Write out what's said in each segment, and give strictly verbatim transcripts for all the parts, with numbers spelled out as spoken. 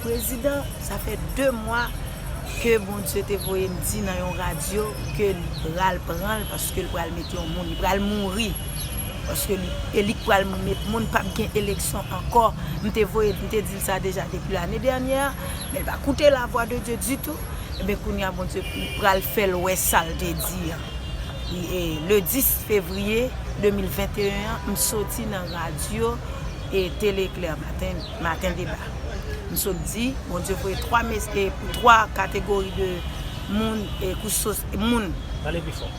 Prezidan, sa fè de mwa ke Bondye te voye m di nan yon radyo ke li pral pran l paske l pral mete yon moun, li pral mouri. Paske li, e li k pral met moun, p ap gen eleksyon ankò. M te voye, m te di l sa deja depi lane dènyè, men l pa koute lavwa de Dye ditou. Ebyen, kounye a, Bondye pral fè l wè sa l te di an. E, le dis fevriye de mil venteyen an, m soti nan radyo e Tele Eklè Maten, Maten Deba. M sot di, Bondye voye twa mes-, e, pou twa kategori de moun, e, kouch sosy-, moun. Pale pi fò.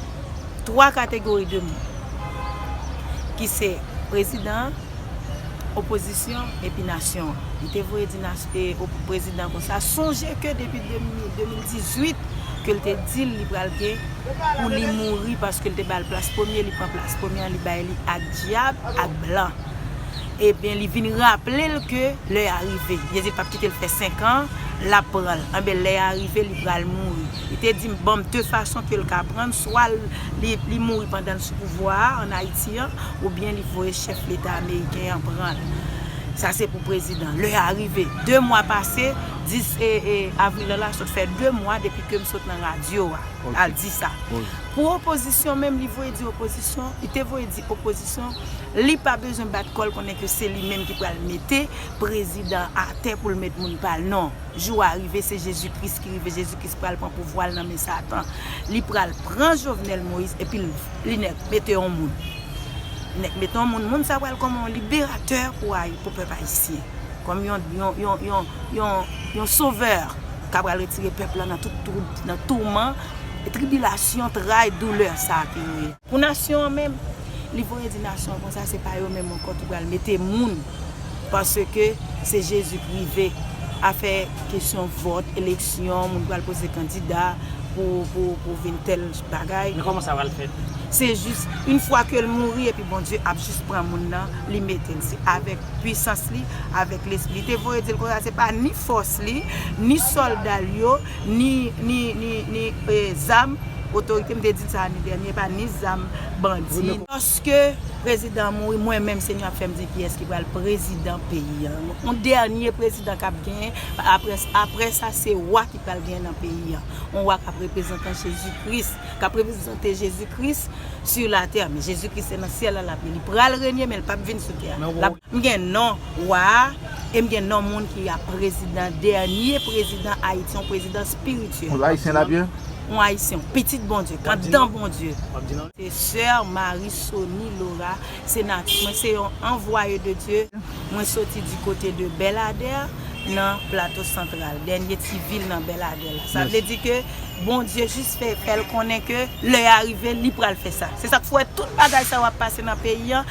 Twa kategori de moun, ki se prezidan an, opozisyon epi nasyon an. Li te voye di nas-, e, op-, prezidan konsa, sonje ke depi de mil, de mil dizuit ke l te di l li pral gen pou li mouri paske l te ba l plas premye, li pran plas premye an, li bay li ak dyab, ak blan. Ebyen, li vin raple l ke lè a rive. Jezi p ap kite l fè senk an, l ap pran l. Anben, lè a rive, li pral mouri. Li te di m, ban m de fason ke l ka pran l, swa l, li, li mouri pandan l sou pouvwa a, ann Ayiti an, oubyen li voye chèf leta ameriken an pran l. Sa se pou prezidan. Lè a rive. De mwa pase, dis, e, e, avril la, la sot fè de mwa depi ke m sot nan radyo a. Ok. Al di sa. Wi. Pou opozisyon menm, li voye di opozisyon, li te voye di opozisyon, li pa bezwen bat kò l, konnen ke se li menm ki pral mete prezidan atè pou l met moun pa l. Non. Jou a rive, se Jezi Kris ki rive. Jezi Kris pral pran pouvwa l nan men Satan. Li pral pran Jovenel Moïse epi l, li nèk mete yon moun. Li nèk mete yon moun. Moun sa pral kòm yon liberatè pou Ayi-, pou pèp ayisyen. Kòm yon, yon, yon, yon, yon, yon sovè k ap pral retire pèp la nan tout tou-, nan touman, tribilasyon, tray, doulè sa ke yo ye. Pou nasyon an menm, li voye di nasyon an konsa, se pa yo menm ankò ki pral mete moun, paske se Jezi k rive. Afè kesyon vòt, eleksyon, moun pral poze kandida pou, pou, pou vin tèl bagay. Men kòman sa pral fèt? Se jis, yon fwa ke l mouri, epi Bondye ap jis pran moun nan, li mete l. Se avèk pwisans li, avèk lespri. Li te voye di l konsa, se pa ni fòs li, ni sòlda l yo, ni, ni, ni, ni, e, zam, otorite, m te di l sa ane dènye, pa ni zam bandi. Wi, men pou... Lòske prezidan an mouri, mwen menm, Senyè ap fè m di kiyès ki pral prezidan peyi an. Yon dènye prezidan k ap genyen, apre, apre sa, se wa ki pral genyen nan peyi an. Yon wa k ap reprezante Jezi Kris, k ap reprezante Jezi Kris sur la terre. Men Jezi Kris se nan syèl la l ap ye. Li pral renye, men l p ap vin sou tè a. L ap M gen non wa a, e m gen non moun ki ap prezidan, dènye prezidan Ayiti, yon prezidan espirityèl. Yon Ayisyen l ap ye? Yon Ayisyen, pitit Bondye, k anndan Bondye. Se sè Marie Sony Laura, se nati mwen, se yon anvwaye de Dye. Mwen soti di kote de Bèladè, nan Plato Santral, dènye ti vil nan Bèladè la. Sa vle di ke Bondye jis fè, fè l konnen ke lè a rive, li pral fè sa. Se sa k fè tout bagay sa yo ap pase nan peyi an.